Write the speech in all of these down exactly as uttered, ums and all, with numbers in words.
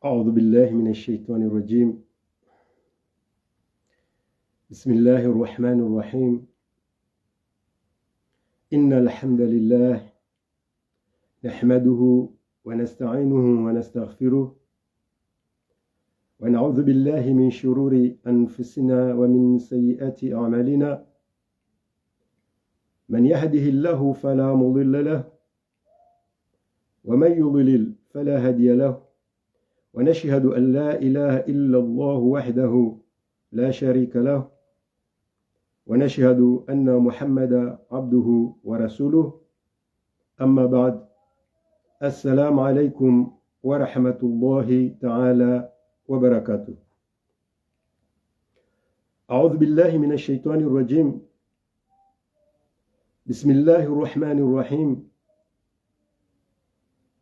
أعوذ بالله من الشيطان الرجيم. بسم الله الرحمن الرحيم. إن الحمد لله نحمده ونستعينه ونستغفره، ونعوذ بالله من شرور أنفسنا ومن سيئات أعمالنا. من يهده الله فلا مضل له، ومن يضلل فلا هادي له، ونشهد أن لا إله إلا الله وحده لا شريك له، ونشهد أن محمدا عبده ورسوله. أما بعد، السلام عليكم ورحمة الله تعالى وبركاته. أعوذ بالله من الشيطان الرجيم. بسم الله الرحمن الرحيم.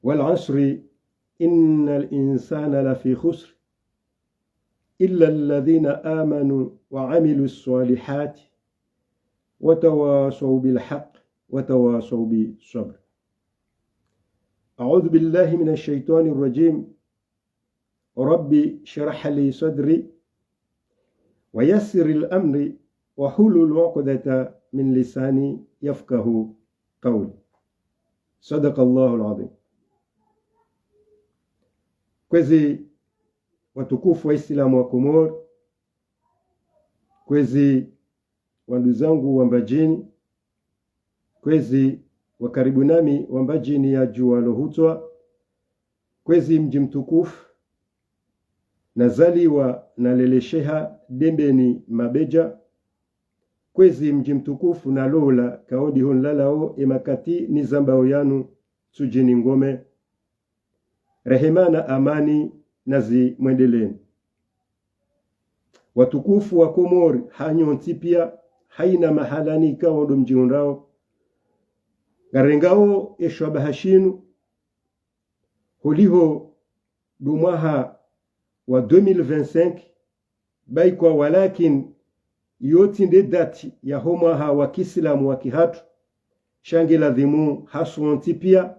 والعصر إن الإنسان لفي خسر إلا الذين آمنوا وعملوا الصالحات وتواصوا بالحق وتواصوا بالصبر. أعوذ بالله من الشيطان الرجيم. رب اشرح لي صدري ويسر لي أمري واحلل عقدة من لساني يفقهوا قولي. صدق الله العظيم. Kwezi watukufu wa Islamu wa Komori, kwezi wanduzangu wa Mbadjini, kwezi wa karibu nami wa Mbadjini ya djuwa lo hutswa, kwezi mdji mtukufu nazaliwa nalelesheha Dembeni Mabedja, kwezi mdji mtukufu nalola kaodi ho nlalao emakati nizambao yanu Tsudjini Ngome. Rehema na amani nazimwendeleni. Watukufu wa Komori hanyu ntsi pia, haina mahala nikao ndo mdjihundrao. Ngarengao eshwabaha shinu, holiho ndo mwaha wa deux mille vingt-cinq, baikwa walakin, iyo tsi nde dati yaho mwaha wa kiislamu wa kihatru, sha nge ladhimu hasontsi pia,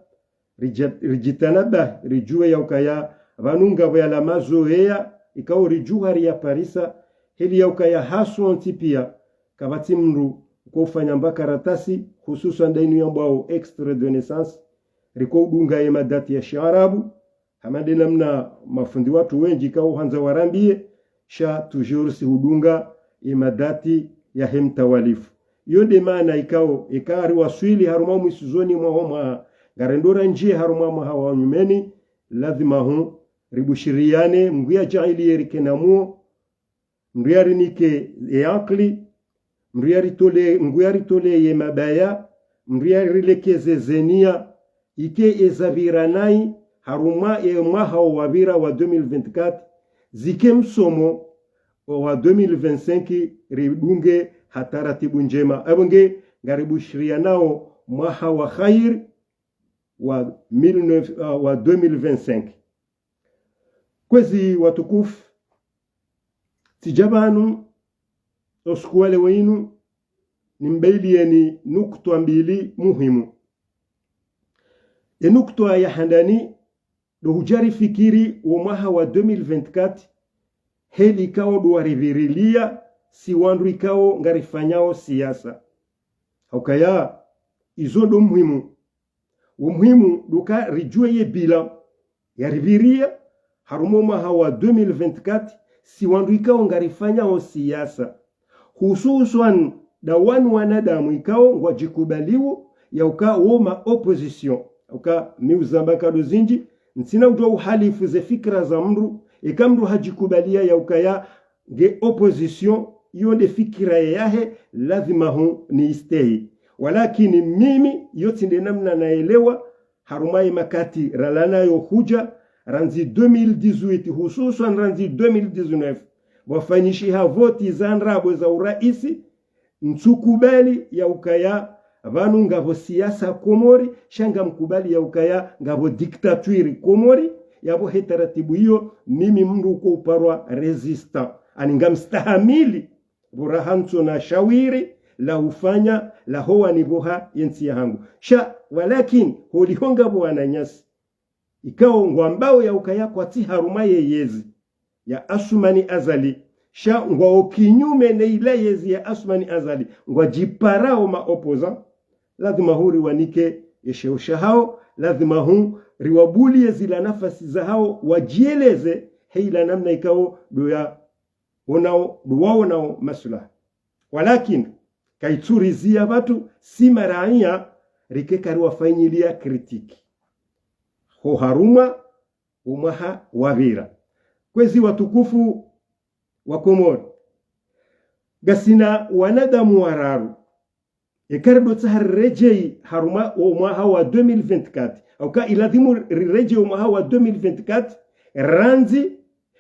ridja-, ridjitanabahi, ridjuwe yaukaya, pvanu ngapvo yala mazoweya, ikao ridjuha riyaparisa, heli yaukaya hasontsi pia, kapvatsi mndru uko ufanya mba karatasi, hususwan nda inu yambwao extrait de naissance, riko udunga ye madati ya shiarabu, hama nde namna mafundi watru wendji ikao handza warambiye, sha toujours si hudunga ye madati yahe mtawalifu. Iyo nde maana ikao, eka riwaswili harumwa mwisuzoni mwaho mwaha, ngarendo randjiye harumwa mwaha wa nyumeni, ladhima hu ribushiriyane, Mngu yadjaaliye rike na muo, mndru yarinike ye akili, mndru yaritole-, Mngu yaritoleye mabaya, mndru yarilekeze zenia, ike ezapvira nayi harumwa emwaha owapvira wa deux mille vingt-quatre, zike msomo wa deux mille vingt-cinq, ridunge ha taratibu ndjema. Apvo nge ngaribushiriyanao mwaha wa khair wa mille neuf, ah, wa deux mille vingt-cinq. Kwezi watukufu, tsidja pvanu, osiku wa leo inu, nimbeiliyeni nukutwa mbili muhimu. Enukutwa ya handani, ndo hudja rifikiri wo mwaha wa deux mille vingt-quatre, heli ikao ndo waripvirilia, si wandru ikao ngarifanyao siasa. Haukaya, izo ndo muhimu. Wo muhimu ndo uka ridjuwe ye bilan yaripviria harumwa mwaha wa deux mille vingt-quatre, si wandru ikao ngarifanyao siasa. Hususwan nda wanu wanadamu ikao ngwadjikubaliwo yauka wo ma opposition. Uka mi uzamba nkado zindji, ntsina udjo uhalifu ze fikira za mndru, eka mndru hadjikubalia ya ukaya nge opposition, iyo nde fikira yahe, lazima hu ni istehi. Walakini mimi, iyo tsi nde namna naelewa, harumwa ye makati ralanayo hudja, randzi deux mille dix-huit, hususwan randzi deux mille dix-neuf, pvwafanyishiha voti za ndrabo za uraisi, ntsukubali ya ukaya pvanu ngapvo siasa Komori, sha ngamkubali ya ukaya ngapvo dictature Komori, yapvo he taratibu iyo, mimi mndru uko uparwa résistant. Ani ngamstahamili, pvo raha ntsona shawiri la ufanya, la howa ni pvoha ye ntsi yahangu. Sha, walakini, holiho ngapvo wananyasi ikao ngwambao ya ukaya kwatsi harumwa ye yezi ya Assoumani Azali, sha ngwao kinyume ne ila yezi ya Assoumani Azali, ngwadjiparao ma opposants, lazima hu riwanike ye sheo shahao, lazima hu riwabulie zila nafasi zahao, wadjieleze he ila namna ikao ndo ya onao, ndo waonao maslaha. Walakini, kaitsuriziya pvatsu si maraiya rike kariwafanyilia critique. Ho harumwa wo mwaha wapvira. Kwezi watukufu wa Komori, ngasina wanadamu wararu. Eka ridotsaha riredjei harumwa wo mwaha wa deux mille vingt-quatre. Au ka ilazimu riredjei wo mwaha wa deux mille vingt-quatre, randzi,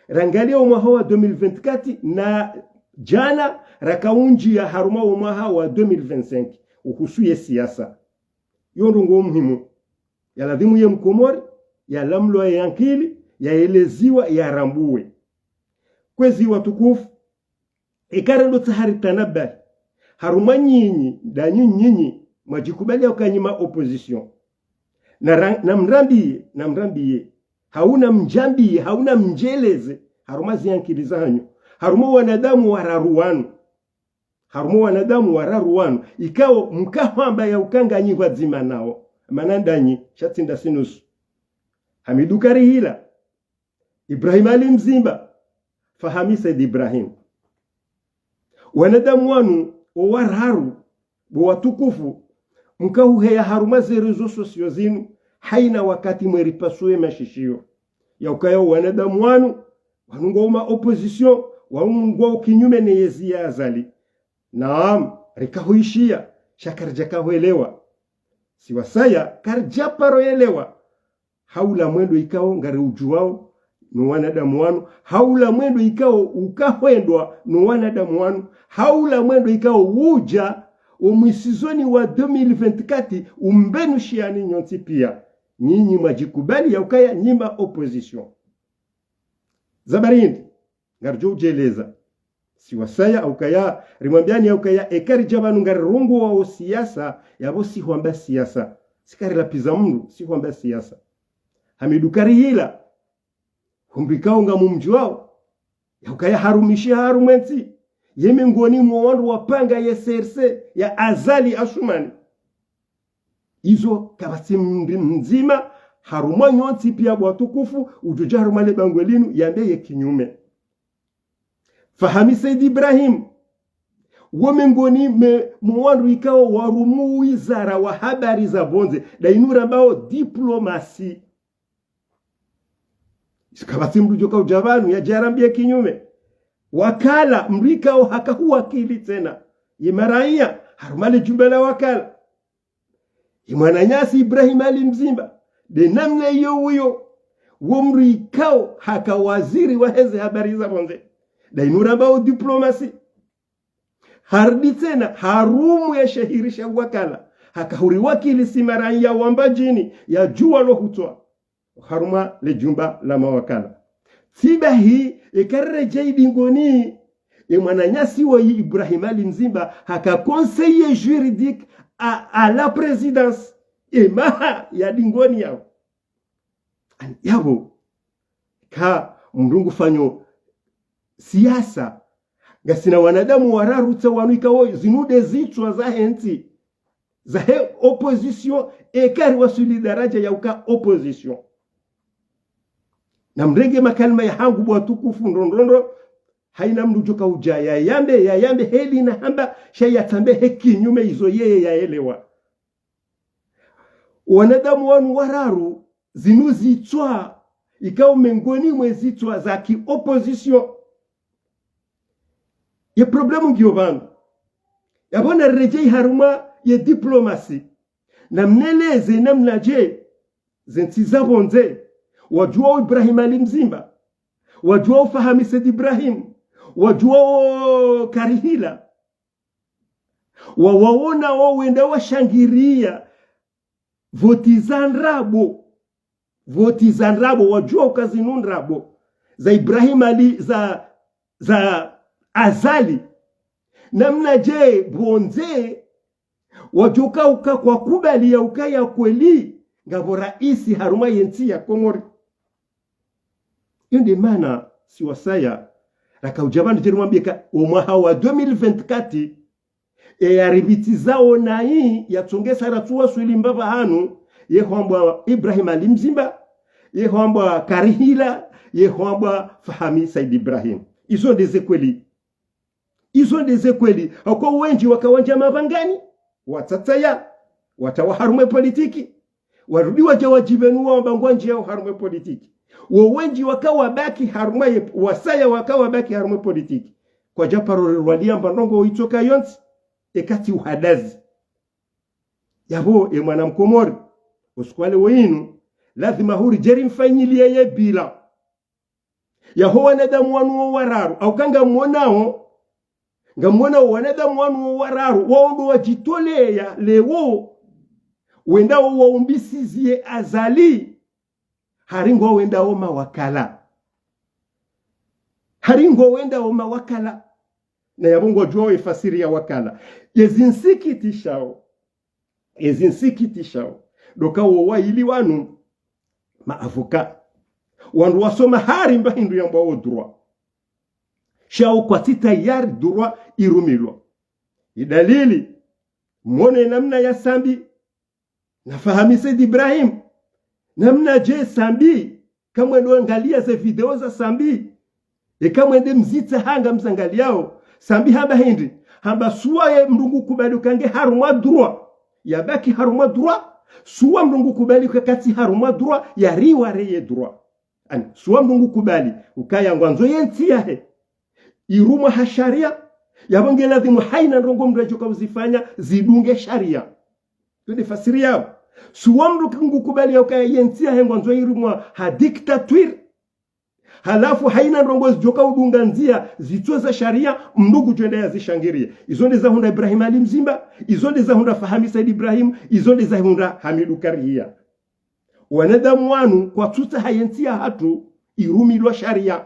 rangalia wo mwaha wa deux mille vingt-quatre na djana rakaundjia harumwa wo mwaha wa deux mille vingt-cinq. Uhusu ye siasa. Yo ndrongoo muhimu. Yalazimu ye Mkomori, yalamlwa ye ankili, yaeleziwa, yarambuwe. Kwezi watukufu, eka ridotsaha ritanabahi, harumwa nyinyi, ndanyi nyinyi, mwadjikubali ya uka nyi ma opposition. Na ra-, na mrambiye, na mrambiye, hau na mdjambiye, hau na mdjeleze, harumwa zi ankili zanyu, harumwa wanadamu wararu wanu, harumwa wanadamu wararu wanu, ikao mkahwamba ya uka nganyi pvwadzima nao, mana ndanyi, sha tsi ndasi nusu. Hamidu Karihila, Ibrahim Ali Mzimba, Fahami Said Ibrahim. Wanadamu wanu, wo wararu, wo watukufu, mkahuheya harumwa ze réseaux sociaux zinu, haina wakati mweripasuwe mashishiyo. Ya ukaya wo wanadamu wanu, wanu ngwao ma opposition, wanu ngwao kinyume ne yezi ya Azali. Naam, rikahuishiya, sha karidjakahuelewa. Si wasaya, karidjaparo elewa. Haula mwendo ikao ngariudjuwao no wanadamu wanu, haula mwendo ikao ukahwendwa no wanadamu wanu, haula mwendo ikao udja wo mwisizoni wa deux mille vingt-quatre umbenushiani nyontsi pia. Nyinyi mwadjikubali ya ukaya nyi ma opposition. Za barindi, ngaridjo udjeleza. Si wasaya, au kaya, rimwambiani ya ukaya, eka ridja pvanu ngarirongoao siasa, yapvo si hwamba siasa. Si karilapviza mndru, si hwamba siasa. Hamidu Karihila, humbi ikao ngamumdjuwao, ya ukaya harumishiha harumwa entsi, ye mengoni mwa wandru wapanga ye C R C ya Azali Assoumani. Izo kapvatsi mndru mdzima, harumwa nyontsi pia bo watukufu, udjodja harumwa le bangwe linu, yambe ye kinyume. Fahami Said Ibrahim, wo mengoni me, mwa wandru ikao warumu wizara wa habari za pvondze, nda inu rambao diplomasi. Izo kapvatsi mndru djoka udja pvanu, yadje yarambiye kinyume. Wakala, mndru ikao hakahuwakili tsena ye maraiya, harumwa le djumba la wakala. Ye mwananyasi Ibrahim Ali Mzimba, nde namna iyo uyo, wo mndru ikao haka waziri wa heze habari za pvondze. Nda inu rambao diplomasi. Harudi tsena, harumwa ye shehiri sha wakala, hakahuriwakili si maraiya wa Mbadjini, yadjuwa lo hutswa harumwa le djumba la mawakala. Tsi bahi, eka riredjei dingoni, ye mwananyasi woyi Ibrahim Ali Mzimba, haka conseiller juridique à, à la présidence, ye maha ya dingoni yao. Ani yapvo, ka mndru ngufanyo siasa, ngasina wanadamu wararu tsa wanu ikao zinu nde zitswa zahe ntsi, zahe opposition, eka riwaswili daraja ya uka opposition. Na mrenge makalima yahangu bo watukufu ndrondrondro, haina mndru djoka udja yayambe, yayambe heli na hamba, sha yatsambe he kinyume izo yeye yaelewa. Wanadamu wanu wararu, zinu zitswa, ikao mengoni mwe zitswa za ki opposition. Ye problème ngiyo pvanu. Yapvo narirejei harumwa ye diplomasi. Namneleze namnaje ze ntsi za pvondze, wadjuwao Ibrahim Ali Mzimba, wadjuwao Fahami Said Ibrahim, wadjuwao Karihila, wawaona wo wenda washangiria voti za ndrabo, voti za ndrabo, wadjuwa uka zinu ndrabo, za Ibrahim Ali, za, za Azali. Namnaje pvondze wadjoka uka kwakubali ya ukaya kweli ngapvo raisi harumwa ye ntsi ya Komori. Iyo nde mana si wasaya, raka udja pvanu djeri mwambie ka, o mwaha wa deux mille vingt-quatre, e yaripvitsi zao nayi yatsongesa ratsuwa swili mbapva hanu, ye hwambwa Ibrahim Ali Mzimba, ye hwambwa Karihila, ye hwambwa Fahami Said Ibrahim. Izo nde ze kweli. Izo nde ze kweli. Hauka wendji waka wandjia mapvangani, watsatsaya, watawa harumwa ye politiki, warudi wadja wadjipvenua wamba ngwandjiao harumwa ye politiki. Wo wendji waka wabaki harumwa ye, wasaya waka wabaki harumwa ye politiki. Kwadja paro rerwalia mba ndrongo itsoka yontsi, eka tsi uhadazi. Yapvo, e mwana Mkomori, usiku wa leo inu, lazima huri djeri mfanyilie ye bilan yaho wanadamu wanu wo wararu, au ka ngamwonao, ngamwonao wanadamu wanu wo wararu, wao ndo wadjitoleya leo, wendao waumbisizie Azali, hari ngwawendao mawakala. Hari ngwawendao mawakala. Na yapvo ngwadjuwao ye fasiri ya wakala. Ye zinsikitishao. Ye zinsikitishao, ndo ka wo waili wanu, ma avocat. Wandru wasoma hari mba hindru yambwao droit. Sha wo kwatsi tayari droit irumilwa. Idalili, mwone namna ya Sambi, na Fahami Said Ibrahim, namna dje Sambi, kamwendo angalia ze video za Sambi, eka mwende mzitsa hanga mzangaliao, Sambi hamba hindri, hamba suwa ye mndru ngukubali uka nge harumwa droit, yabaki harumwa droit, suwa mndru ngukubali uka katsi harumwa droit, yariware ye droit. Ani, suwa mndru ngukubali ukaya ngwandzo ye ntsi yahe irumwa ha sharia, yapvo nge lazimu haina ndrongo mndru yadjoka uzifanya zidunge sharia. Iyo nde fasiri yao. Suwa mndru ngukubali ya ukaya ye ntsi yahe ngwandzo irumwa ha dictature, halafu haina ndrongo zidjoka udunga ndzia zitso za sharia, mndru ngudjwenda yazishangirie. Izo nde zahundra Ibrahim Ali Mzimba, izo nde zahundra Fahami Said Ibrahim, izo nde zahundra Hamidu Karihila. Wanadamu wanu kwatsutsaha ye ntsi yahatru irumilwa sharia.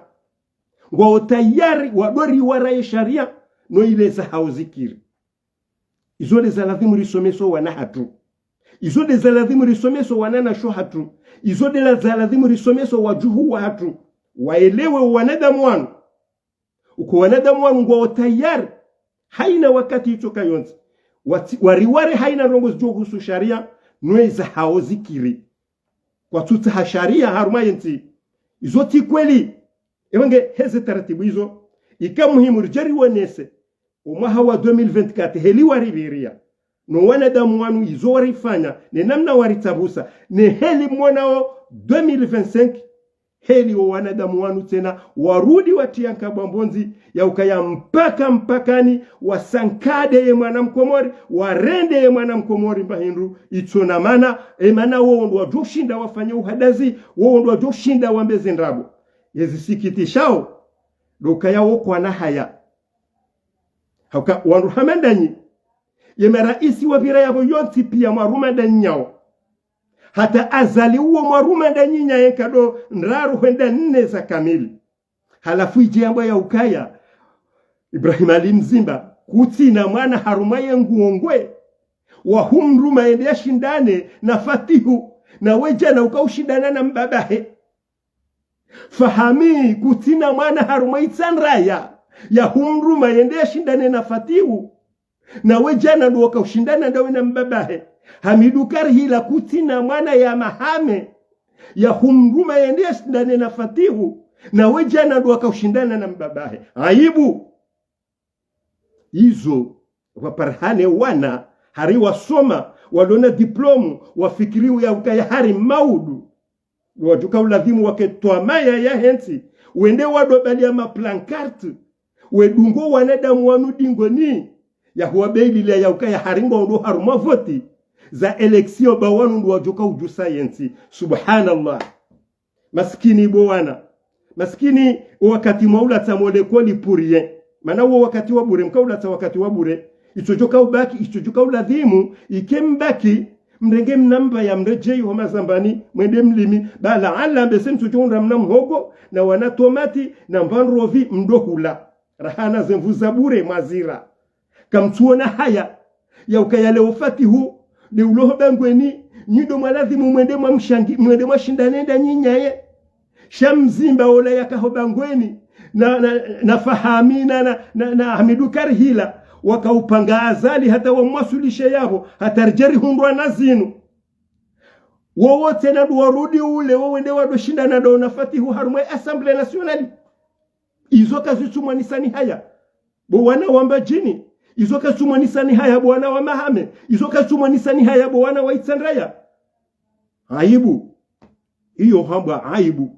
Ngwao tayari wadori waraye sharia, no ile zahao zikiri. Izo nde za lazimu risomeso wana hatru. Izo nde za lazimu risomeso wananyasho hatru. Izo nde la, za lazimu risomeso wadjuhu wahatru. Waelewe wanadamu wanu. Uka wanadamu wanu ngwao tayari, haina wakati itsoka yontsi, watsi, wariware haina ndrongo zidjo husu sharia, no ezahao zikiri. Kwatsutsaha sharia harumwa ye ntsi. Izo tsi kweli. Ewa nge heze taratibu izo, ika muhimu ridje riwonese, o mwaha wa deux mille vingt-quatre, heli waripviria, no wanadamu wanu izo warifanya, ne namna waritsabusa, ne heli mwonao deux mille vingt-cinq, heli wo wanadamu wanu tsena warudi watria nkabwa mbondzi, ya ukaya mpaka mpakani, wasankade ye mwana Mkomori, warende ye mwana Mkomori mba hindru itso na mana, e mana wowo ndo wadjo shinda wafanye uhadazi, wowo ndo wadjo shinda wambe ze ndrabo. Ye zisikitishao, ndo ukaya wo kwana haya. Hauka wandru hama ndanyi, ye maraisi wapvira yapvo yontsi pia mwaruma ndanyi nyawo. Hata Azali uwo mwaruma ndanyi nyaye nkado ndraru hwenda nne za kamili. Halafu idje yambwa ya ukaya Ibrahim Ali Mzimba kutsina mwana harumwa ye ngongwe, wahumruma yende yashindane na Fatihu, na we djana uka ushindana na mbabahe. Fahami kutsina mwana harumwa Itsandraya, yahumruma yende yashindane na Fatihu, na we djana ndo waka ushindana ndawe na mbabahe. Hamidu Karihila kutsina mwana ya Mahame, yahumruma yende yashindane na Fatihu, na we djana ndo waka ushindana na mbabahe. Aibu. Izo, pvwaparihane wana, hari wasoma, Walona diplôme, wafikiri ya ukaya hari maudu. Wadjuka uladhimu wake twamaya yahe ntsi. Wende wadobali ya ma pancarte. Wedungo wanadamu wanu dingoni. Yahuwa beilila ya ukaya hari ngondo harumwa voti za élection ba wanu ndo wadjoka udjusa yentsi. Subhanallah. Maskini bo wana. Maskini, o wakati mwaulatsa mo likoli pour rien. Mana wo wakati wa bure, mkaulatsa wakati wa bure. Itsodjoka ubaki, itsodjoka uladhimu, ike mbaki, mrenge mna mba ya mredjeyi ho mazambani, mwende mlimi, ba laala mbese mtsodjo undra mna mhogo, na wana tomati, na mbandrovi mdohula. Rahana ze nvu za bure mwazira. Kamtsuona haya, ya ukaya leo Fatihu, de uloho bangweni, nyi ndo mwaladhimu mwende mwa mshangi, mwende mwa shindane nda nyinyaye. Sha mzimba ola yakaho bangweni, na, na, na Fahami, na, na, na, na Hamidu Karihila, wakaupanga Azali hata wamwasulishe yapvo, hata ridjeri hundrwa na zinu. Wowo tsena ndo warudi ule, wo wende wado shindana ndo na Fatihu harumwa Assemblée Nationale. Izo kazitsumwanisani haya. Bo wana wa Mbadjini, izo kazitsumwanisani haya bo wana wa Mahame, izo kazitsumwanisani haya bo wana wa Itsandraya. Aibu. Iyo hambwa aibu.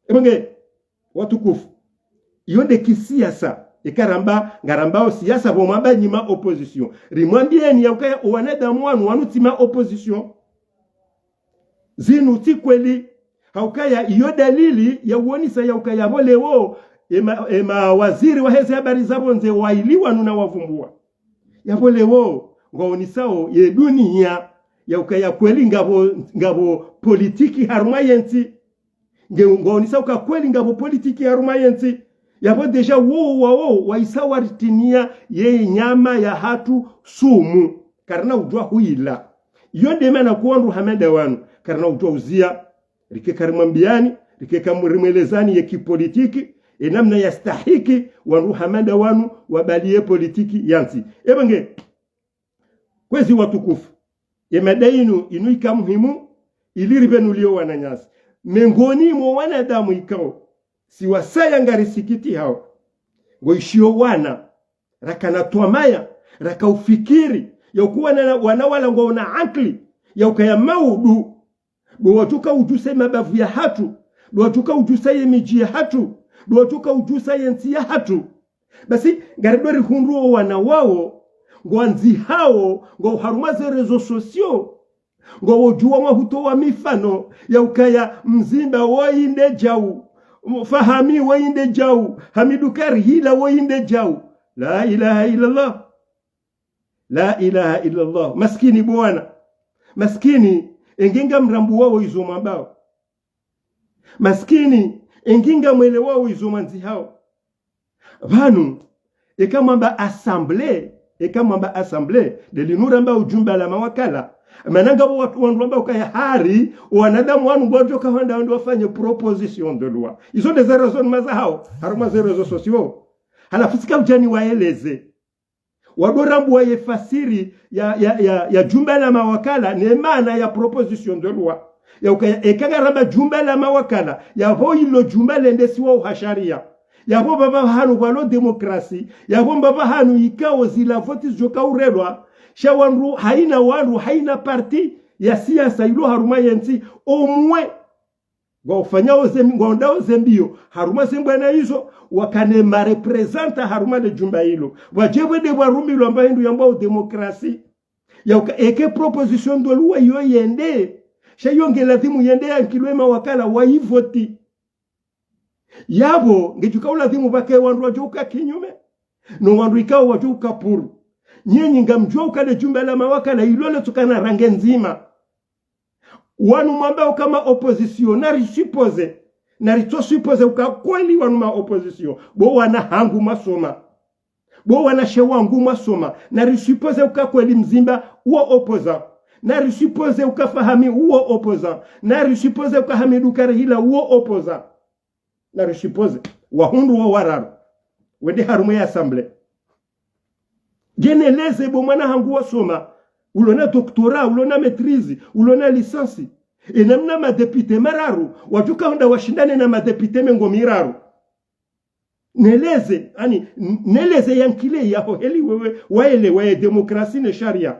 Eba nge, watukufu. Iyo nde kisiasa. Eka ramba, ngarambao siasa bo mwamba nyi ma opposition. Rimwambieni ya ukaya o wanadamu wanu, wanu tsi ma opposition. Zinu tsi kweli. Ha ukaya iyo dalili ya uonesa ya ukaya bo leo, ema, ema waziri waheze habari za pvondze waili wanu na wavumbua. Ya bo leo, ngwaonesao ye dunia, ya ukaya kweli ngapvo, ngapvo politiki harumwa yentsi. Nge, ngwaonesao uka kweli ngapvo politiki harumwa yentsi. Ya bo déjà wo, wawo, waisa waritinia ye nyama yahatru sumu. Karina udjua huila. Iyo nde mana ko wandru hama nda wanu. Karina udjua uzia. Rike karimwambiani, rike karimwelezani ye kipolitiki, e namna yastahiki, wandru hama nda wanu, wabaliye politiki yantsi. Eba nge, kwezi watukufu. Ye mada inu, inu ika muhimu, ili ripvenuliyo wananyasi. Mengoni mo wanadamu ikao, si wasaya ngarisikitihao. Ngoishiyo wana, rakana twamaya, rakaufikiri, ya ukuwa na wana wala ngwaona ankili, ya ukaya maudu, ndo wadjoka udjusa ye mabavu yahatru, ndo wadjoka udjusa ye midji yahatru, ndo wadjoka udjusa yentsi yahatru. Basi, ngarido rihundru o wana wawo, ngwandzihao, ngwao harumwa ze réseaux sociaux, ngwao udjua mwahutowa mifano, ya ukaya mzimba wo inde djau, Fahami wo inde djau, Hamidu Karihila wo inde djau. La ilaha illallah. La ilaha illallah. Maskini bo wana. Maskini, engenga mrambuwao izo mwambao. Maskini, engenga mwelewao izo mwandzihao. Pvanu, eka mwamba assemblée, eka mwamba assemblée, de linu ramba o djumba la mawakala. Mana ngapvo wandru, wandru wamba ukaya hari, wanadamu wanu ngwadjoka hwenda wende wafanye proposition de loi. Izo nde ze raisonnement zahao, harumwa ze réseaux sociaux. Halafu tsika udjani waeleze. Wado rambua ye fasiri ya, ya, ya, ya djumba la mawakala, ne mana ya proposition de loi. Ya ukaya, eka ngaramba djumba la mawakala, yapvo ilo djumba lendesiwao ha sharia. Yapvo pvapvo hanu pvwalo démocratie, yapvo pvapvo hanu ikao zila voti zidjoka urelwa, sha wandru, haina wandru, haina parti ya siasa ilo harumwa yentsi, omwe ngwaufanyao ze, ngwaundao ze mbio, harumwa ze mbwana izo, wakane ma représentants harumwa le djumba ilo. Pvwadje pvwende pvarumilwa mba hindru yambwao démocratie. Ya uka, eke proposition de loi iyo yende, sha iyo nge ladhimu yende yankilwe mawakala waivoti. Yapvo, ngedjoka uladhimu pvake wandru wadjoka kinyume, no wandru ikao wadjoka pour. Nyenyi ngamdjua uka le djumba la mawakala ilo letsukana range ndzima. Wanu mwambao uka ma opposition, nari supposé, nari tso supposé uka kweli wanu ma opposition. Bo wana hangu mwasoma. Bo wanashe wangu mwasoma. Nari supposé uka kweli mzimba uwo opposant. Nari supposé uka Fahami uwo opposant. Nari supposé uka Hamidu Karihila uwo opposant. Nari supposé. Wahundru wo wararu. Wende harumwa ye assemblée. Dje neleze bo mwana hangu wasoma, ulona doctorat, ulona maîtrise, ulona licence. E namna madéputé mararu, wadjoka hwenda washindane na madéputé mengo miraru. Neleze, ani, n-, neleze yankile yaho heli wewe, waelewa ye démocratie ne sharia.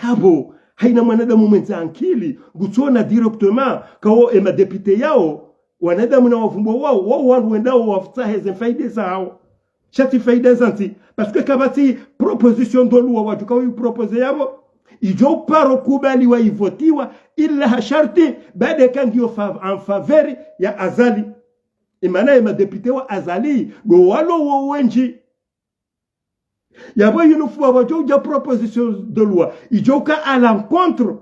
Yapvo, Haina mwanadamu mwendza ankili, ngutsona directement, kawo e madéputé yawo, wanadamu na wavumbwa wawo, wawo wandru wendao wafutsahe ze faida zawo. Sha tsi faida zantsi, parce que kapvatsi proposition de loi wadjo kawo i proposé yapvo, idjo paro kubaliwa ivotiwa, ila ha sharti, baada ka ngiyo fa-, en faveur ya Azali. Imana ye madéputé wa Azali, ndo walo wo wendji. Yapvo yinu fupvwa wadjo udja proposition de loi, idjo ka à l'encontre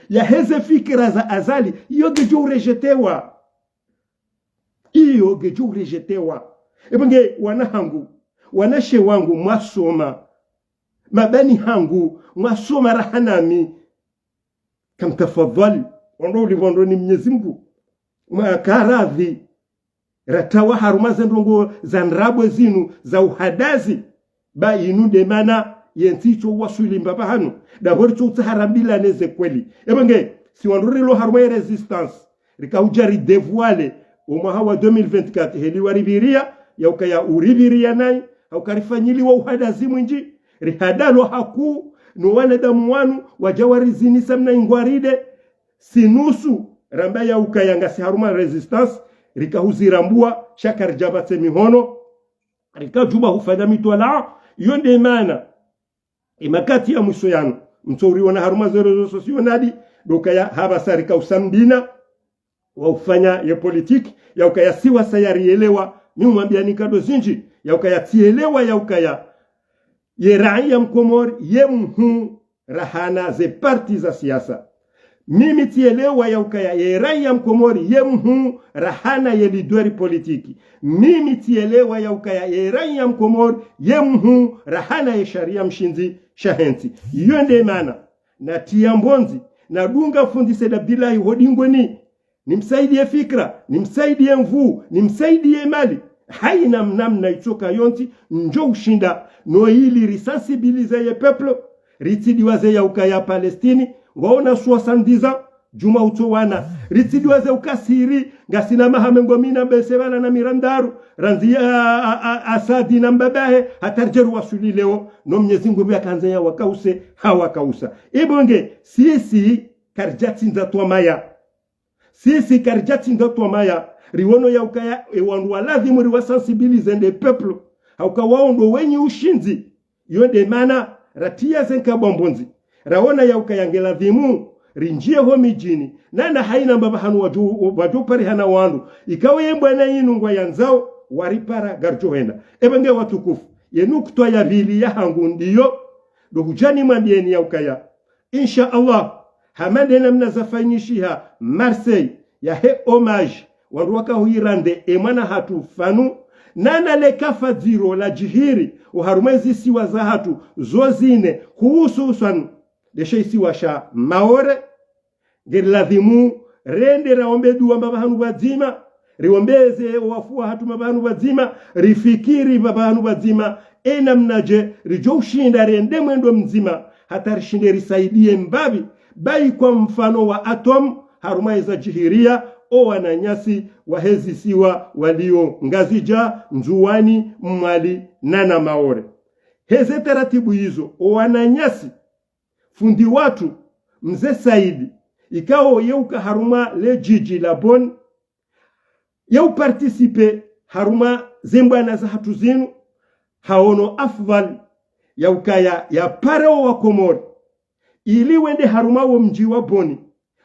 ya heze fikira za Azali, iyo ngedjo urejetewa. Iyo ngedjo urejetewa. Epvo nge wana hangu, wanashe wangu mwasoma, mabani hangu mwasoma raha nami, kamtafadhali, wandru ulipvondro ni Mnyezi Mngu, mwakaradhi, ratawa harumwa ze ndrongo za ndrabo zinu za uhadazi, ba inu nde mana ye ntsi itso waswili mbapvi hanu, ndapvo ritso utsaha rambilane ze kweli. Epvo nge, si wandru rilo harumwa ye résistance, rika udja ridévoilé, o mwaha wa deux mille vingt-quatre, heli waripviria, yaukaya uripviria nayi, hauka rifanyiliwa uhadazi mwindji, rihadalwa hakuu, no wanadamu wanu, wadja warizinisa mna ingwaride, si nusu, ramba yaukaya ngasi harumwa résistance, rika huzirambua, sha karidja pvatse mihono, rika djuma hufanya mitwalaa, iyo nde mana, e makati ya mwiso yanu, mtso uriona harumwa ze réseaux sociaux nadi, ndo ukaya hapvasa rika usamdina, wa ufanya ye politique, yaukaya si wasa yarielewa, mi umwambia ni nkado zindji, yaukaya tsielewa yaukaya, ye raiya Mkomori, ye muhuu, rahana ze parti za siasa. Mimi tsielewa yaukaya, ye raiya Mkomori, ye muhuu, rahana ye leader politique. Mimi tsielewa yaukaya, ye raiya Mkomori, ye muhuu, rahana ye sharia mshindzi, shahe ntsi. Iyo nde mana, natiya mbondzi, nadunga fundi Said Abdillahi ho dingoni, nimsaidiye fikira, nimsaidiye nvuu, nimsaidiye mali. Haina mnamna itsoka yontsi, ndjo ushinda, no ili risensibilisé ye peuple, ritsidiwaze yaukaya Palestine, ngwaona soixante-dix ans, djuma utso wana. Ritsidiwaze ukasiri, ngasina maha mengo mina mbese pvala na mirandaru, randzi ya, a, a, Asadi na mbabahe, hata ridje ruwaswili leo, no Mnyezi Mngu pvia kandze ya wakause, hawakausa. Epvo nge, sisi, karidja tsindza twamaya. Sisi karidja tsindza twamaya, riwono yaukaya, e wandru wa lazimu riwasensibilisé nde peuple. Hauka wao ndo wenyi ushindzi. Iyo nde mana, ratiya ze nkabwa mbondzi. Raona yaukaya nge lazimu, rindjiye ho midjini. Nana haina mbapvi hanu wadjo, wadjo parihana wandru. Ikao ye mbwana inu ngwayandzao, waripara ngaridjo henda. Epvo nge watukufu, ye nukutwa ya pvili ya hangu ndiyo, ndo hudja nimwambieni yaukaya, insha Allah, hama nde namna zafanyishiha Marseille, yahe hommage, wandru waka huirande e mwana hatru Fanu, nana le kafa dziro la djihiri, oharumwa ezisiwa zahatru zo zine, hususwan, ndeshe isiwa sha Maore, ngeri lazimu, rende raombe dua mbapvi hanu pvadzima, riombeze owafu wahatru mbapvi hanu pvadzima, rifikiri mbapvi hanu pvadzima, e namnadje, ridjo ushinda rende mwendo mdzima, hata rishinde risaidiye mbapvi, bayi kwa mfano wa atom, harumwa eza djihiriya, o wananyasi wahe zisiwa walio Ngazidja, Ndzuwani, Mwali, nana Maore. Heze taratibu izo, o wananyasi, fundi watru, Mze Saidi, ikao yeuka harumwa le djidji la Bonn, yeu participé harumwa ze mbwana zahatru zinu, haono afdhwal yaukaya yapare o Wakomori, ili wende harumwa wo mdji wa Bonn,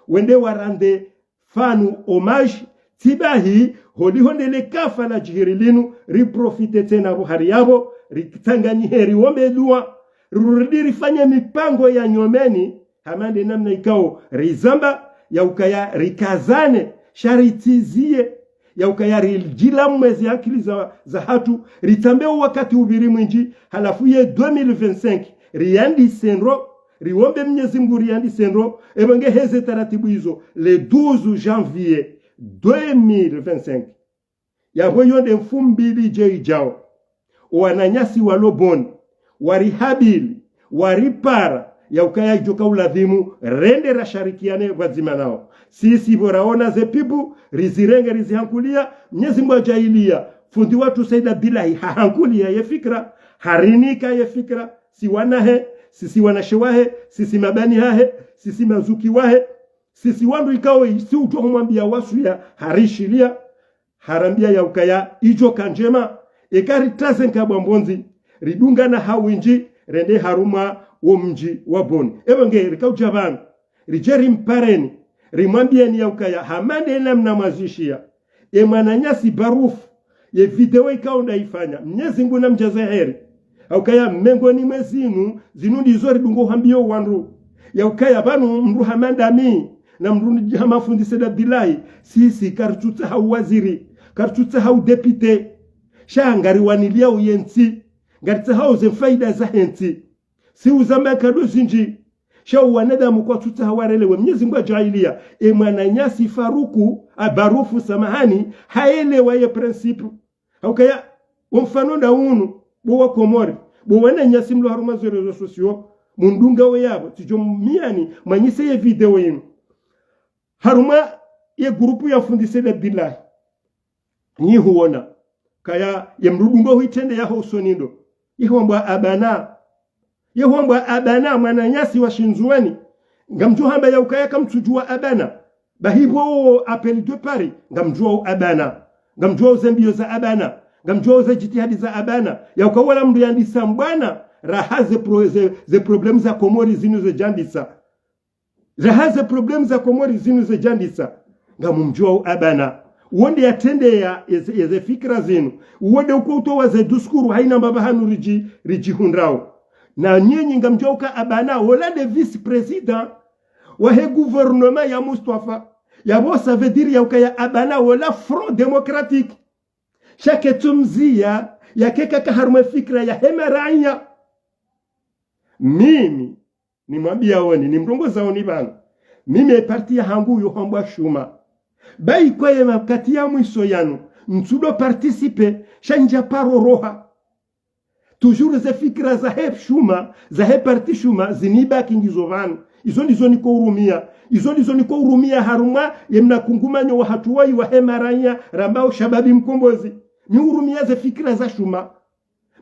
wende warande Fanu hommage, tsi bahi, holiho nde le kafa la djihiri linu, riprofité tsena pvo hari yapvo, ritsanganyihe riombe dua, rurudi rifanye mipango ya nyomeni, hama nde namna ikao rizamba, yaukaya rikazane, sha ritsiziye, yaukaya ridjila mwezi ankili za, zahatru, ritsambe o wakati upviri mwindji, halafu ye deux mille vingt-cinq, riyandise ndro, riombe Mnyezi Mngu riyandise ndro, epvo nge heze taratibu izo, le douze janvier deux mille vingt-cinq. Yapvo iyo nde mfumbili dje idjao. O wananyasi walo Bonn, warihabili, waripara, yaukaya idjoka ulazimu, rende rasharikiane pvadzima nao. Sisi pvo raona ze pibu, rizirenge rizihankuliya, Mnyezi Mngu adjaaliya, fundi watru Said Abdillahi hahankuliya ye fikira, harinika ye fikira, si wanahe, Sisi wanashe wahe, sisi mabani hahe, sisi mazuki wahe, sisi wandru ikao i-, si utsoho mwambia wasuya, harishiliya, harambia ya ukaya idjo ka ndjema, eka ritaze nkabwa mbondzi, ridungana ha windji, rende harumwa wo mdji wa Boni. Epvo nge rikaudja pvanu, ridje rimpareni, rimwambieni ya ukaya hama nde namna mwazishiya. E mwananyasi Barufu, ye video ikao ndaifanya, Mnyezi Mngu namdjaze heri. Ha ukaya mengoni mwe zinu, zinu ndizo ridungo hambio wandru. Ya ukaya pvanu mndru hama ndami, na mndru ndi hama fundi Said Abdillahi, sisi karitsutsaha uwaziri, karitsutsaha udepite. Sha ngariwaniliao yentsi, ngaritsahao ze faida zahe ntsi. Si uzamba nkado zindji. Sha wanadamu kwatsutsaha warelewe. Mnyezi Mngu adjaaliya. E mwananyasi Faruku, a Barufu samahani, haelewa ye principe. Ha ukaya, wo mfano nda unu, bo wa Komori, bo wananyasi mlo harumwa ze réseaux sociaux, mundunga we yapvo, tsidjo miani, mwanyise ye video yinu. Harumwa ye groupe ya fundi Said Abdillahi. Nyi huona. Kaya ye mdru dungo huitrende yaho usoni ndo. Ye hwambwa Abana. Ye hwambwa Abana mwananyasi wa Shindzuwani. Ngamdjo hamba ya ukaya kamtsudjuwa Abana. Bahi pvo wo appel de Paris. Ngamdjuwao Abana. Ngamdjuwao ze mbio za Abana. Ngamdjuwao ze djitihadi za Abana. Ya uka wola mndru yandisa mbwana. Raha ze pro-, ze, ze problème za Komori zinu ze djandisa. Raha ze problème za Komori zinu ze djandisa. Ngamumdjuwao Abana. Wo nde yatrendeya eze, eze fikira zinu. Wo nde uko utowa ze discours haina mbapvi hanu ridji, ridjihundrao. Na nyenyi ngamdjuwao uka Abana, wola nde vice-président wahe gouvernement ya Mustafa. Yapvo ça veut dire ya ukaya Abana, wola Front Démocratique. Sha ketsu mziya, yake kaka harumwa ye fikira yahe maraya. Mimi, nimwambiaoni, nimrongozaoni pvanu. Mimi e parti yahangu yo hambwa Shuma. Bahi kwa ye makati ya mwiso yanu, ntsudo participer, sha ndja paro roha. Toujours ze fikira zahe Shuma, zahe parti Shuma, zinibaki ngizo pvanu. Izo ndizo niko urumia. Izo ndizo niko urumia harumwa ye mna kungumanyo wahatru wayi wahe maraya, rambao Shababi Mkombozi. Mi urumia ze fikira za Shuma.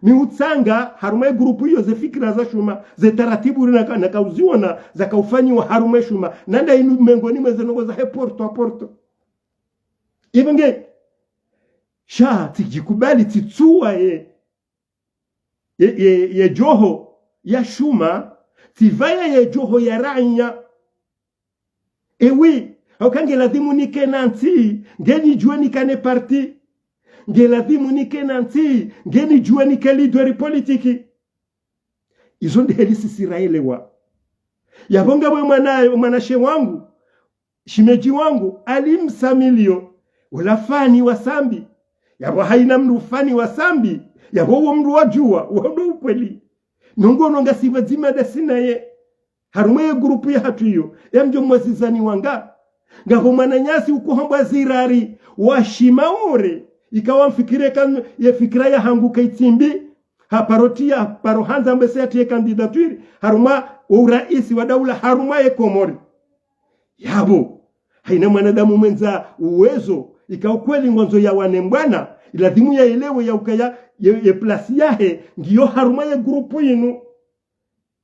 Mi utsanga harumwa ye groupe iyo ze fikira za Shuma, ze taratibu ri naka, naka uziona, zaka ufanyiwa harumwa ye Shuma. Na nda inu mengoni mwe ze ndrongo zahe porte à porte. Ipvo nge, sha, tsidjikubali, tsitsuwa ye, ye, ye, ye djoho ya Shuma, tsipvaya ye djoho ya raya. Ewi, ha uka nge ladhimu nike na ntsi, nge nidjuwe nikane parti. Nge ladhimu nike na ntsi, nge nidjuwe nike leader politique. Izo nde heli sisi raelewa. Yapvo ngapvo mwana, mwanashe wangu, shimedji wangu, Ali Msamilio, wola fani wa Sambi. Yapvo haina mndru fani wa Sambi, yapvo wo mndru wadjuwa, wo ndo ukweli. Nongo nonga sipvadzima ndasi naye. Harumwa ye groupe yahatru iyo, ye mdjo mwazizani wanga. Ngapvo mwananyasi uko hambwa Zirari, wa Shimaore, ikao mfikire kan-, ye fikira yahangu kaitsi mbi, haparo tiya, haparo handza mbese yatiye candidature, harumwa wo uraisi wa daula, harumwa ye Komori. Yapvo, haina mwanadamu mwendza uwezo, ikao kweli ngwandzo yawane mbwana, iladhimu yaelewe ya ukaya, ye, ye place yahe, ngiyo harumwa ye groupe yinu.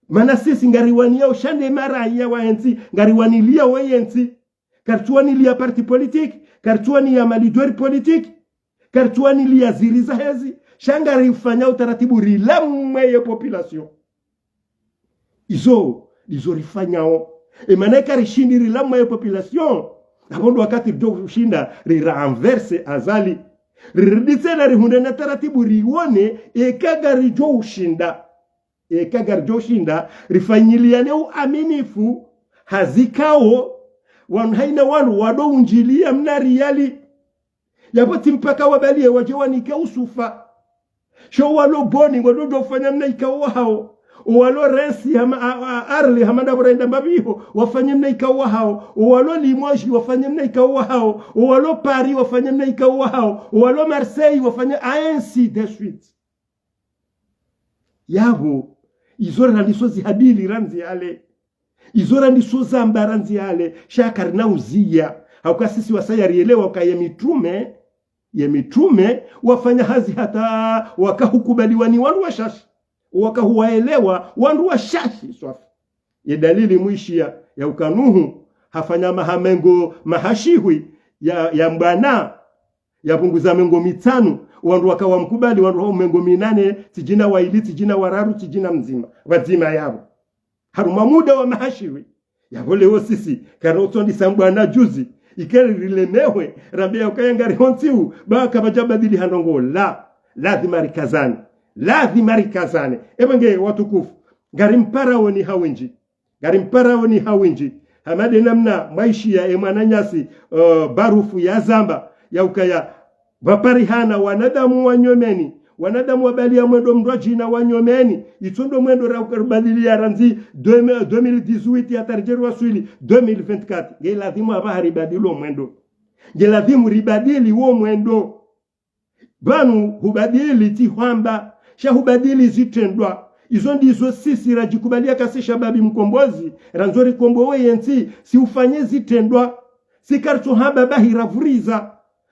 Mana sisi ngariwaniao sha nde maraya wahe ntsi, ngariwaniliao ye ntsi. Karitsuwanilia parti politique, karitsuwanilia ma leader politique, karitsuwanilia ziri za hezi, sha ngarifanya utaratibu rilamwe ye population. Izo, izo rifanyao. E mana eka rishindi rilamwe ye population, apvo ndo wakati ridjo ushinda rirenverse Azali. Riridi tsena rihundre na taratibu riwone, eka ngaridjo ushinda. Eka ngaridjo ushinda, rifanyiliane uaminifu, ha zikao, wanu haina wanu wado undjilia mna riali. Yapvo tsi mpaka wabaliye wadje wanike usufa. Sho walo Boni, wado ndo ufanya mna ikao wahao. Owalo Reims, hama, a, a, Arles, hama ndapvo rayenda mbapvi ho, wafanye mna ikao wahao. Owalo Limoges, wafanye mna ikao wahao. Owalo Paris, wafanye mna ikao wahao. Owalo Marseille, wafanye ainsi de suite. Yapvo, izo randiso zihadili randzi hale. Izo randiso zamba randzi hale, sha karina uziya. Ha uka sisi wasaya rielewa uka ye mitrume, ye mitrume, wafanya hazi hata waka hukubaliwa ni wandru washashi. Waka huwaelewa wandru washashi swafi. Ye dalili mwishiya ya uka Nuhu hafanya maha mengo maha shihwi ya, ya mbwana, yapvunguza mengo mitsanu, wandru waka wamkubali, wandru hau mengo minane, tsidjina waili, tsidjina wararu, tsidjina mdzima, pvadzima yapvo. Harumwa muda wa maha shihwi. Yapvo leo sisi, kana utsondisa mbwana juzi, ikeri rilemehwe, rambe ya ukaya ngari hontsi u, ba kapvadja badili ha ndrongoo, la, lazima rikazane, lazima rikazane. Epvo nge watukufu, ngari mparaoni ha wendji, ngari mparaoni ha wendji, hama nde namna mwaishiya ye mwananyasi, uh, Barufu yazamba, ya ukaya, pvaparihana wanadamu wa nyumeni, wanadamu wabaliya mwendo mndru wadjina wa nyumeni, itso ndo mwendo ra-, ribadiliya randzi deux mille, deux mille dix-huit hata ridje riwaswili deux mille vingt-quatre. Nge lazimu apvaha ribadili wo mwendo. Nge lazimu ribadili wo mwendo. Pvanu hubadili tsi hwamba, sha hubadili zitrendwa. Izo ndizo sisi radjikubaliya kasi shababi mkombozi, randzo rikombowe yentsi, si ufanye zitrendwa. Si karitso hamba bahi ravuriza.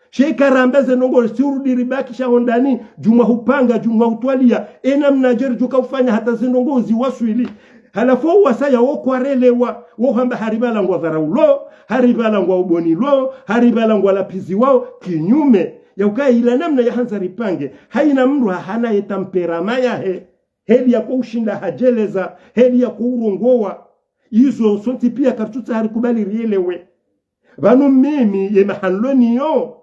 She ika ramba ze ndrongoo, si urudi ribaki sha hondani, djumwa hupanga, djumwa hutwaliya, ye namna dje ridjo ka ufanya hata ze ndrongoo ziwaswili. Halafu wo wasaya wo kwarelewa, wo hamba hari pvala ngwadharaulo, hari pvala ngwaubonilo, hari pvala ngwalapviziwao, kinyume ya ukaya ila namna yahandza ripange, hayina mndru hahana ye tamperama yahe, heli ya ko ushinda hadjeleza, heli ya ko urongowa. Izo sontsi piya karitsutsaha rikubali rielewe. Pvanu mimi ye maha nilo niyo,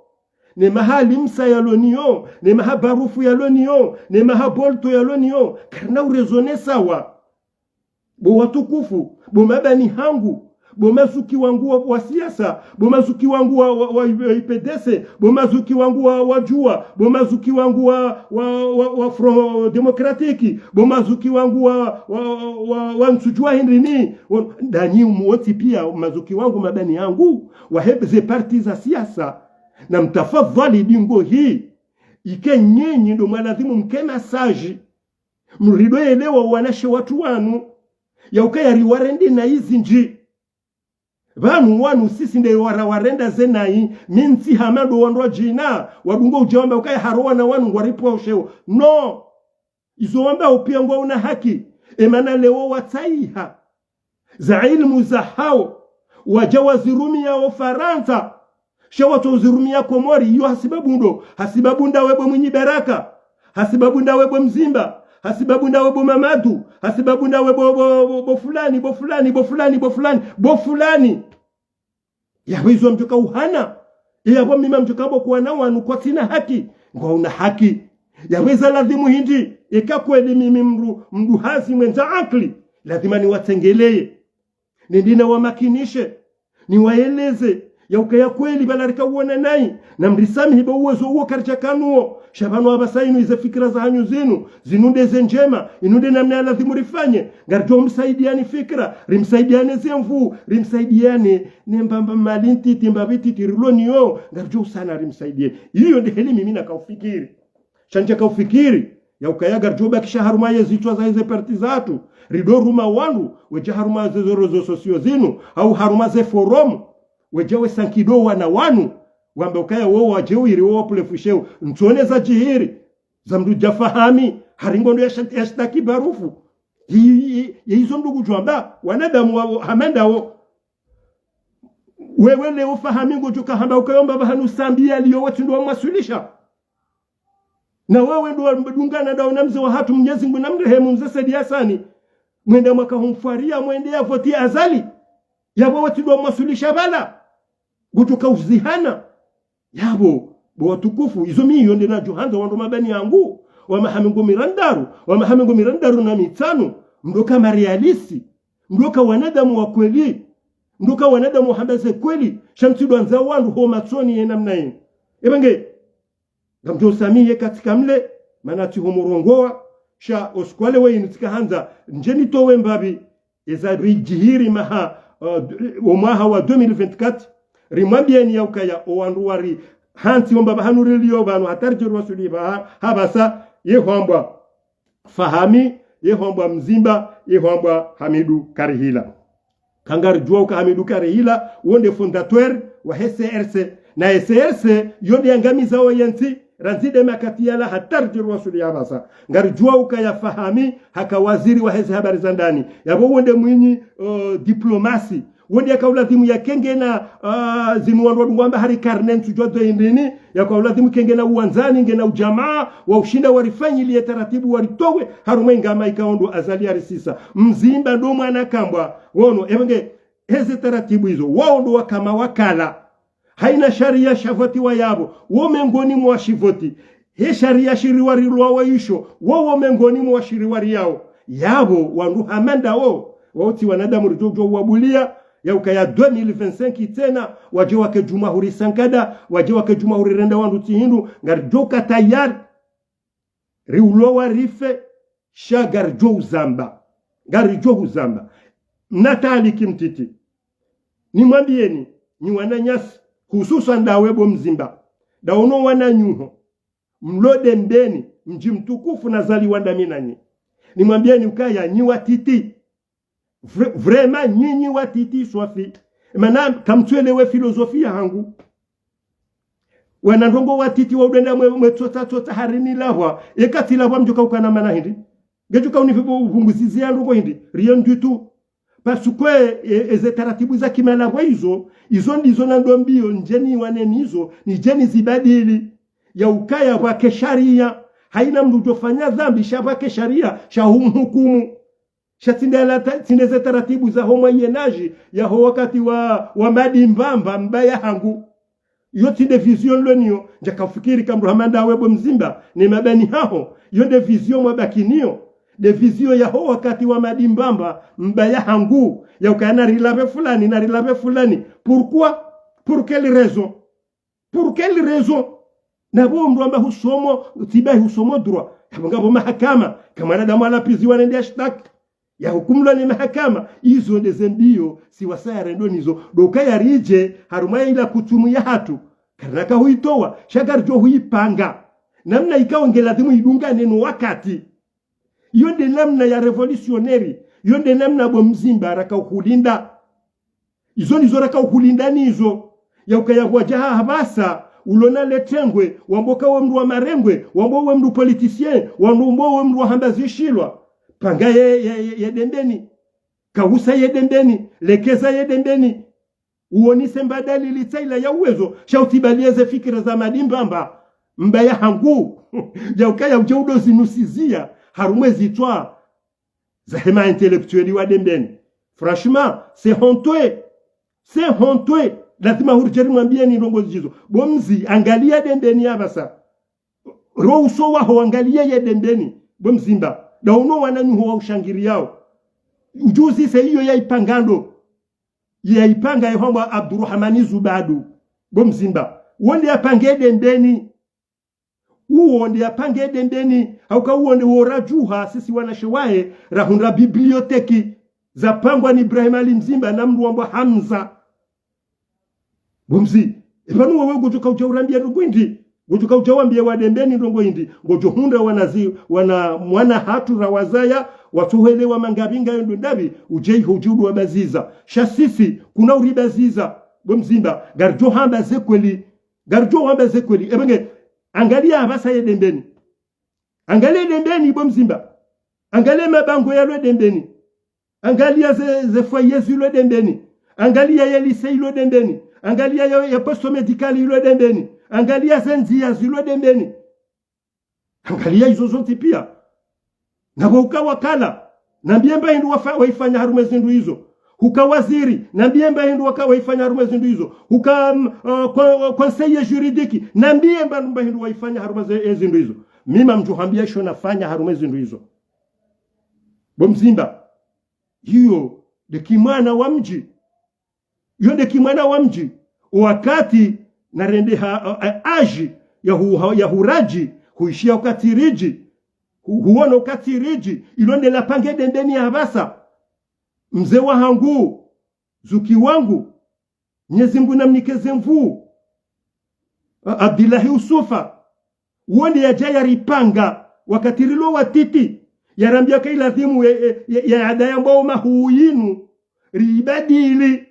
ne maha Limsa yalo niyo, ne maha Barufu yalo niyo, ne maha Bolto yalo niyo, karina urezone sawa. Bo watukufu, bo mabani hangu, bo mazuki wangu wa, wa siasa, bo mazuki wangu wa, wa, wa, wa I P D C, bo mazuki wangu wa, wa Juwa, bo mazuki wangu wa, wa, wa, wa Front Démocratique, bo mazuki wangu wa, wa, wa, wa, wa ntsudjuwa hindrini, wa, ndanyi umu wontsi piya, mazuki wangu, mabani hangu, wahe ze parti za siasa, na mtafadhwali ndingo hii, ike nyinyi ndo mwalazimu mke message. Mridjo elewa wanashe watru wanu, ya ukaya riwarende na izindji. Pvanu wanu sisi nde wara warenda ze nayi, mi ntsi hama ndo wandru wadjina, wadungo udja wamba ukaya haro wana wanu ngwaripvwa usheo. No! Izo wambao piya ngwauna haki, emana leo watsaiha. Za ilimu zahao, wadja wazirumiya wo Farantsa, sha watso uzirumiya Komori, iyo hasibabu ndo, hasibabu ndawe bo Mwinyi Baraka, hasibabu ndawe bo Mzimba, hasibabu ndawe bo Mamadu, hasibabu ndawe bo, bo, bo, bo fulani, bo fulani, bo fulani, bo fulani, bo fulani. Yapvo izo mdjoka uhana. Yapvo mimi mdjoka mbo kuwana wanu kwatsina haki. Ngwauna haki. Yapvo iza lazimu hindri. Eka kweli mimi mndru, mndru hazi mwendza akili, lazima niwatsengeleye. Nende nawamakinishe. Niwaeleze. Ya ukaya kweli pvala rika uona nayi. Na mrisamihi bo uwezo uwo karidjaka nuwo. Sha pvanu apvasa inu ize fikira zahanyu zinu. Zinu nde ze ndjema, inu nde namna ya lazimu rifanye. Ngaridjo msaidiyani fikira, rimsaidiyane ze nvu, rimsaidiyane ne mbamba mali ntiti, mbapvi ntiti rilo niyo, ngaridjo usana rimsaidiyane. Iyo nde heli mimi naka ufikiri. Sha ndjaka ufikiri, ya ukaya ngaridjo bakisha harumwa ye zitswa za ize parti zatru, ridjo ruma wandru, wedja harumwa ze, ze réseaux sociaux zinu, au harumwa ze forum, wedja wesankido wana wanu, wambe ukaya wo wadje wiri wo wapvule fusheo, ntsone za djihiri. Za mndru dja Fahami, hari ngondo ya shat-, ya shitaki Barufu. Yi, yi, yi, yi izo mndru kudjwamba, wanadamu wa, wa, hama ndawo. Wewe leo Fahami ngodjoka hamba ukaya omba pvahanu Sambi yaliyo wetsi ndo wamwaswilisha. Na wewe ndo wadungana ndawo na mze wahatru Mnyezi Mngu na mrehemu mze Saidi Hasani. Mwenda mwaka humfwariya, mwende ya voti Azali. Yapvo wetsi ndo wamwaswilisha pvala. Ngodjoka uzihana. Yapvo, bo watukufu, izo mi iyo nde nadjo handza wandru mabani yangu, wa maha mengo mirandaru, wa maha mengo mirandaru na mitsanu, mdjoka marealisi, mdjoka wanadamu wa kweli, mdjoka wanadamu wa hamba ze kweli, sha mtsidjwandza wandru ho matsoni ye namna yinu. Eba nge, ngamdjo usamihi ye katika mle, mana tsi ho murongowa, sha osiku wa leo yinu tsika handza, ndje nitowe mbapvi, eza ridjihiri maha, uh, wo mwaha wa deux mille vingt-quatre, rimwambiyeni ya ukaya, o wandru wari hantsi omba pvahanu riliyo pvanu hata ridje riwaswili pvaha, hapvasa, ye hwambwa Fahami, ye hwambwa Mzimba, ye hwambwa Hamidu Karihila. Kangaridjuwa uka Hamidu Karihila, wo nde fondateur wa he C R C. Na he C R C, yo nde yangamiza wo yentsi, Randzi nde makati yala hata ridjiri wasuli ya pvasa. Ngaridjuwa ukaya Fahami haka waziri wa heze habari za ndani. Yapvo wo nde mwinyi, uh, diplomasi. Wo nde yaka ulazimu yake ngena, uh, zinu wandru wadungu wamba hari karne ntsudjuwa ndo hindrini, yaka ulazimu yake ngena uwandzani, ngena ujamaa, wa ushinda warifanyiliye taratibu waritowe, harumwa ingama ikao ndo Azali yarisisa. Mzimba ndo mwana kambwa, wono, epvenge, heze taratibu izo, wao ndo waka mawakala. Haina sharia shavotiwa yapvo, wo mengoni mwa shivoti. He sharia shiriwarilwa wa isho, wo wo mengoni mwa shiriwari yao. Yapvo, wandru hama ndawo, wao tsi wanadamu ridjo djo wabuliya, ya ukaya deux mille vingt-cinq tsena, wadje wake djuma huri sankada, wadje wake djuma huri renda wandru tsi hindru, ngaridjo ka tayari, riulwa warife, sha ngaridjo uzamba. Ngaridjo uzamba. Mna taliki mtiti. Nimwambiyeni, nyi wananyasi, hususwani ndawe bo Mzimba. Ndawo no wananyuho. Mlo Dembeni, mdji mtukufu nazaliwa ndami nanyi. Nimwambiyeni ukaya nyi watiti. Vra-, vraiment, nyinyi watiti swafi. Mana, kamtsuelewe filozofi yahangu. Wana ndrongo watiti wa udenda mwe, mwe tsotsa, tsotsa harini lahwa. Eka tsi lahwa mdjoka ukana mana hindri. Ngedjoka unipvibo upvunguzizi ya ndrongo hindri. Rien du tout. Parce que, e, eze taratibu za kimalahwa izo, izo ndizo na ndo mbiyo, ndjeni waneni izo, nidjeni zibadili. Ya ukaya pvwake sharia, haina mndru udjofanya dhambi, sha pvwake sharia, sha humhukumu. Sha tsi nde la ta-, tsi nde ze taratibu za ho Moyen Âge, ya ho wakati wa, wa Madi Mbamba, mbaya hangu. Iyo tsi nde vision lo niyo, ndjaka ufikiri ka mndru hama ndawe bo Mzimba, ne mabani haho, iyo nde vision mwabaki niyo, nde vision ya ho wakati wa Madi Mbamba, mbaya hangu, ya ukaya na rilapve fulani, na rilapve fulani. Pourquoi? Pour quelle raison? Pour quelle raison? Na bo mndru amba husomo, tsi bahi husomo droit. Yapvo ngapvo mahakama, ka mwanadamu alapviziwa nende ashtaki. Ya hukumulwa ne mahakama, izo nde ze mbiyo, si wasaya rendo nizo. Ndo ukaya ridje, harumwa ila kutumu yahatru. Karina ka huitowa, sha ngaridjo huipanga. Namna ikao nge ladhimu idungane no wakati. Iyo nde namna ya révolutionnaire. Iyo nde namna bo Mzimba raka uhulinda. Izo ndizo raka uhulinda nizo. Ya ukaya pvwadja ha pvasa, ulona le tengwe, wambo ka we mndru wa marengwe, wambo we mndru politicien, wambo we mndru wa hamba zishilwa. Panga ye, ye, ye, ye Dembeni. Kausa ye Dembeni, lekeza ye Dembeni. Uonise mbadalili tsaila ya uwezo, sha utibaliye ze fikira za Madi Mbamba. Mbaya hangu, ya ukaya udje udo zinusiziya, harumwa ezitswa za hema intellectuel wa Dembeni. Franchement, c'est honteux. C'est honteux. Lazima huridjeri mwambiyeni ndrongo zidjizo. Bo Mzi, angaliya Dembeni ya pvasa. Ro uso waho angaliya ye Dembeni. Bo Mzimba. Ndawo no wananyuho wa ushangiriyao. Udjuzi se iyo ya ipanga ndo. Ye ya ipanga ye hwambwa Abdurahmani Zubadu. Bo Mzimba. Wo nde ya pange Dembeni. Uwo nde ya pange Dembeni, hauka uwo nde wo radjuha, sisi wanashe wahe, rahundra bibliothèque, za pangwa ni Ibrahim Ali Mzimba na mndru wambwa Hamza. Bo Mzi, epvanu wewe ngodjoka udja urambiya ndrongo hindri, ngodjoka udja wambiya wa Dembeni ndrongo hindri, ngodjo hundra wanazi, wana mwana hatru ra wazaya, watsohelewa mangapvi ngayo ndo ndapvi, udje iho udje udu wabaziza. Sha sisi, kuna uribaziza, bo Mzimba, ngaridjo hamba ze kweli, ngaridjo wamba ze kweli. Epvenge, angaliya apvasa ye Dembeni. Angaliya Dembeni bo Mzimba. Angaliya mabango yalo Dembeni. Angaliya ze, ze foyer zilo Dembeni. Angaliya ye lycée ilo Dembeni. Angaliya ye, ye poste médical ilo Dembeni. Angaliya ze ndziya zilo Dembeni. Angaliya izo zontsi piya. Na pvo uka wakala, nambiye mba hindru wafa-, waifanya harumwa ezindru izo. Uka waziri, nambiye mba hindru waka waifanya harumwa ezindru izo. Uka, mm, uh, co-, conseiller juridique, nambiye mba, mba hindru waifanya harumwa ze-, ezindru izo. Mi ngamdjo hambiya isho nafanya harumwa ezindru izo. Bo Mzimba, iyo, nde ki mwana wa mdji. Iyo nde ki mwana wa mdji, wakati narendeha, a, a, âge ya hu-, ha-, ya huradji, huishiya ukatsiridji, hu-, huona ukatsiridji, ilo nde la pange Dembeni ya pvasa. Mze wahangu, zuki wangu, Mnyezi Mngu namnike ze nvuu. A-, Abdillahi Usufa, wo nde yadja yaripanga, wakati rilo watiti, yarambiya ka ilazimu ye, ye, ye, ye ada yambwao mahuu yinu, riibadili.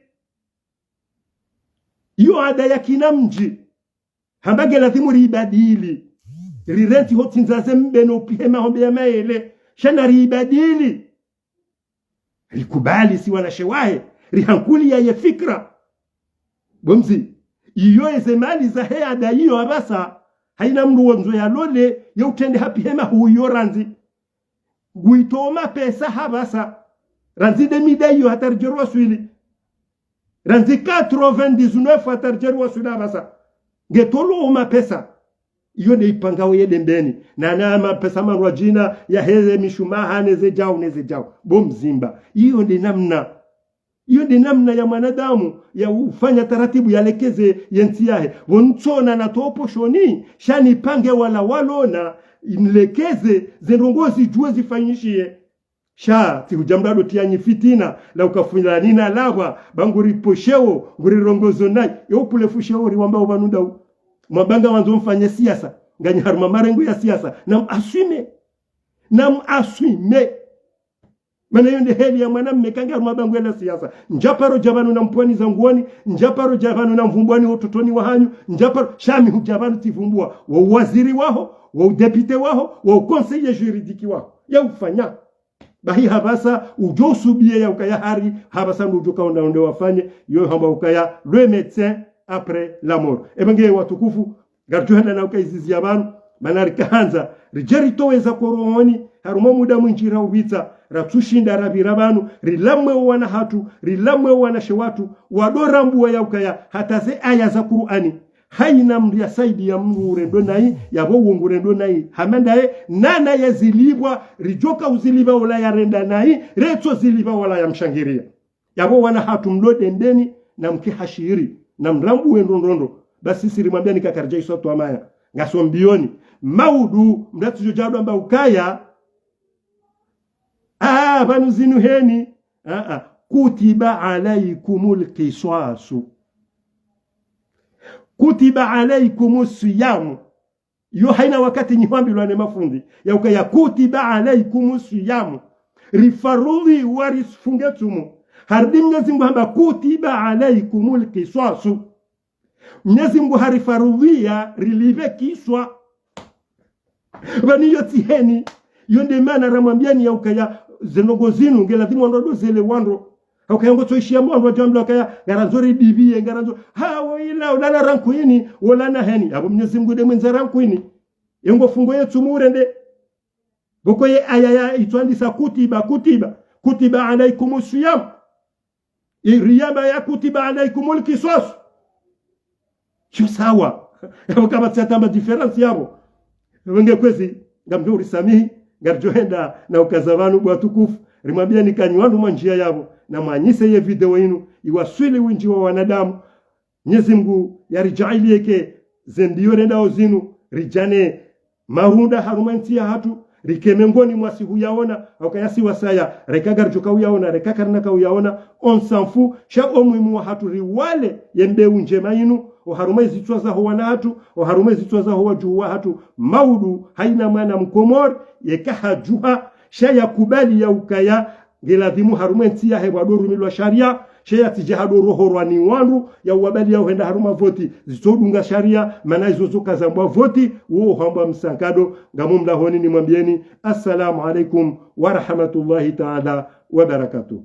Iyo ada ya kina mdji, hamba nge lazimu riibadili. Rirentsi ho tsindza ze mbe no pihe mahombe ya maele. Sha na riibadili. Rikubali si wanashe wahe. Rihankuliya ye fikira. Bo mzi. Iyo eze mali zahe ada iyo apvasa. Haina mndru wondzo yalole, ye utrende hapihe mahu iyo randzi. Nguitowo mapesa hapvasa. Randzi de mida iyo hata ridjeri waswili. Randzi quatre-vingt-dix-neuf hata ridjeri waswili hapvasa. Ngetolowo mapesa. Iyo nde ipangao ye dembeni. Na na mapesa marwadjina yaheze mishumaha neze djau, neze djau. Bo mzimba. Iyo nde namna. Iyo nde namna ya mwanadamu ya ufanya taratibu yalekeze ye ntsi yahe. Pvo ntsona natowo poshoni, sha nipange wala walona, nilekeze, ze ndrongoo zidjuwe zifanyishihe. Sha, tsi hudja mndru ado tiyanyi fitina, la uka fulani nalapvwa, ba nguri poshewo, nguri rongozo nayi, yo upvule fushewo riwambao pvanu ndau. Mwamba ngawandzo mfanye siasa, nganyi harumwa marengo ya siasa, na muaswime. Na muaswime. Mana iyo nde heli ya mwanamme kanga harumwa bangwe la siasa. Ndjaparo dja pvanu na mpwani za nguoni, ndjaparo dja pvanu na mvumbwani wo utotoni wahanyu, ndjaparo, sha mi hudja pvanu tsivumbua, wo uwaziri waho, wo udepite waho, wo uconseiller juridique waho. Ya ufanya. Bahi hapvasa, udjo usubiye ya ukaya hari, hapvasa ndo udjo kaonda onde wafanye, yo hamba ukaya le médecin après la mort. Ebe nge watukufu, ngaridjo henda na uka izizi ya pvanu, mana rikahandza, ridje ritowe za korohoni, harumwa muda mwindji ra upvitsa, ratsushinda rapvira pvanu, rilamwe wo wana hatru, rilamwe wo wanashe watru, wado rambua ya ukaya, hata ze aya za Kur'ani. Haina mndru ya saidiya mndru urendo nayi, yapvo uwo ngurendo nayi. Hama ndaye, nana ye zilipvwa, ridjoka uzilipva ola yarenda nayi, retso zilipva ola ya mshangiriya. Yapvo wana hatru mlo dendeni, na mke hashiri, na mrambu wendo ndrondro. Basi sisi rimwambiani kakaridja iswa twamaya. Ngaso mbioni. Maudu, mndru atsidjo djadwa amba ukaya. Ah, pvanu zinu heni. Ah, ah. كتب عليكم القصاص. كتب عليكم الصيام. Yo haina wakati nyi hwambilwa ne mafundi. Ya ukaya كتب عليكم الصيام. Rifarudhiwa rifunge tsumu. Harudi Mnyezi Mngu hamba كتب عليكم القصاص. Mnyezi Mngu harifarudhiya rilipve kiswa. Pvani yo tsi heni, yo nde mana ramwambiani ya ukaya ze ndrongoo zinu, nge lazimu wandru wado zelewa ndro. Ha ukaya ngotso ishiya mwandru wadjo ambia ukaya, ngarandzo ridipviye, ngarandzo, ha, wo ila, ulana ranku ini, wolana heni. Yapvo Mnyezi Mngu nde mwendza ranku ini. Ye ngo fungo ye tsumu urende. Pvoko ye aya ya itswandisa كتب, كتب, كتب عليكم الصيام. Iriyamba ya كتب عليكم القصاص. Sho sawa. Yapvo kapvatsi hata mba différence yapvo. Yapvo nge kwezi, ngamdjo urisamihi, ngaridjo henda na ukaza pvanu bo watukufu. Rimwambiani kanyi wandru mwa ndziya yapvo, na mwanyise ye video inu, iwaswili windji wa wanadamu. Mnyezi Mngu yaridjaaliye ke ze mbiyo rendao zinu, ridjane marunda harumwa entsi ya hatru, rike mengoni mwa si huyaona, ha ukaya si wasaya, reka ngaridjo kauyaona, reka karina kauyaona, on s'en fout, sha o muhimu wa hatru riwale ye mbeu ndjema inu, o harumwa ezitswa zaho wana hatru, o harumwa ezitswa zaho wadjuhu wa hatru, maudu, haina mwana Mkomori, yeka hadjuha, sha yakubali ya ukaya, nge lazimu harumwa entsi yahe pvwado rumilwa sharia, sha yatsidje hado rohorwa ni wandru, ya uwabali ya uhenda harumwa voti, zitsodunga sharia, mana izo zo kazambwa voti, wo hambwa msankado, ngamo mlahoni nimwambieni, السلام عليكم ورحمة الله تعالى وبركاته.